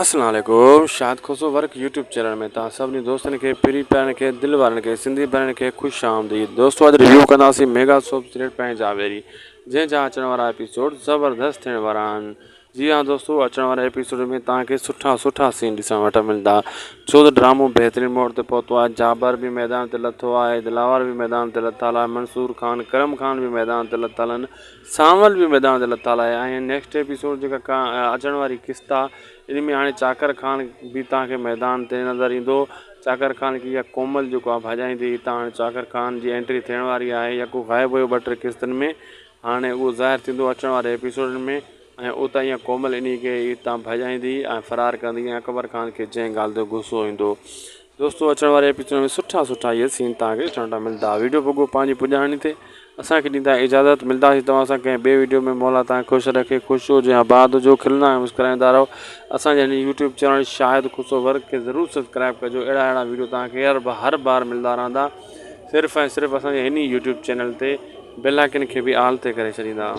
اسلام عليڪم Shahid Khoso work YouTube channel ۾ توهان سڀني دوستن کي پرين پيارن کي دل وارن کي سنڌي ڀائرن کي خوش آمديد دوستو اڄ ريويو ڪنداسين ميگا سوپ سيريل پنهنجا ويري جنهن جا اچڻ وارا ايپيسوڊ زبردست ٿيڻ وارا آهن جي ها دوستو اچڻ واري ايپيسوڊ ۾ توهان کي سٺا سٺا سين ڏسڻ وٽ ملندا ڇو ته ڊرامو بهترين موڙ تي پهتو آهي جابر به ميدان تي لٿو آهي دلاور به ميدان تي لٿل آهي منصور خان ڪرم خان به ميدان تي لٿل آهن سانول به ميدان تي لٿل آهي ۽ نيڪسٽ ايپيسوڊ جيڪا اچڻ واري قسط آ ان ۾ هاڻي چاڪر خان به توهان کي ميدان تي نظر ايندو چاڪر خان کي اها ڪومل جيڪو آ ڀڄائيندي هتان هاڻي چاڪر خان جي انٽري ٿيڻ واري آهي يا ڪو غائب هيو ٻه ٽي قسطن ۾ هاڻي اهو ظاهر ٿيندو اچڻ واري ايپيسوڊن ۾ ۽ اتان اها ڪومل انهي کي هتان ڀڄائيندي ۽ فرار ڪندي ۽ اڪبر خان کي جنهن ڳالهه تي غصو ايندو دوستو اچڻ واري ايپيسوڊ ۾ سٺا سٺا اهي سين توهان کي ڏسڻ لاء ملندا ويڊيو پڳو پنهنجي پڄاڻي تي اسان کي ڏيندا اجازت ملنداسين توهان سان ڪنهن ٻي ويڊيو ۾ مولا توهان کي خوش رکي خوش هجو آباد هجو کلندا ۽ مسڪرائيندا رهو اسان جي هن يوٽيوب چينل شاهد خسرو ورڪ کي ضرور سبسڪرائب ڪجو اهڙا اهڙا ويڊيو توهان کي هر هر بار ملندا رهندا صرف ۽ صرف اسان جي هن يوٽيوب چينل تي بيل آئڪن کي به آل تي ڪري ڇڏيندا.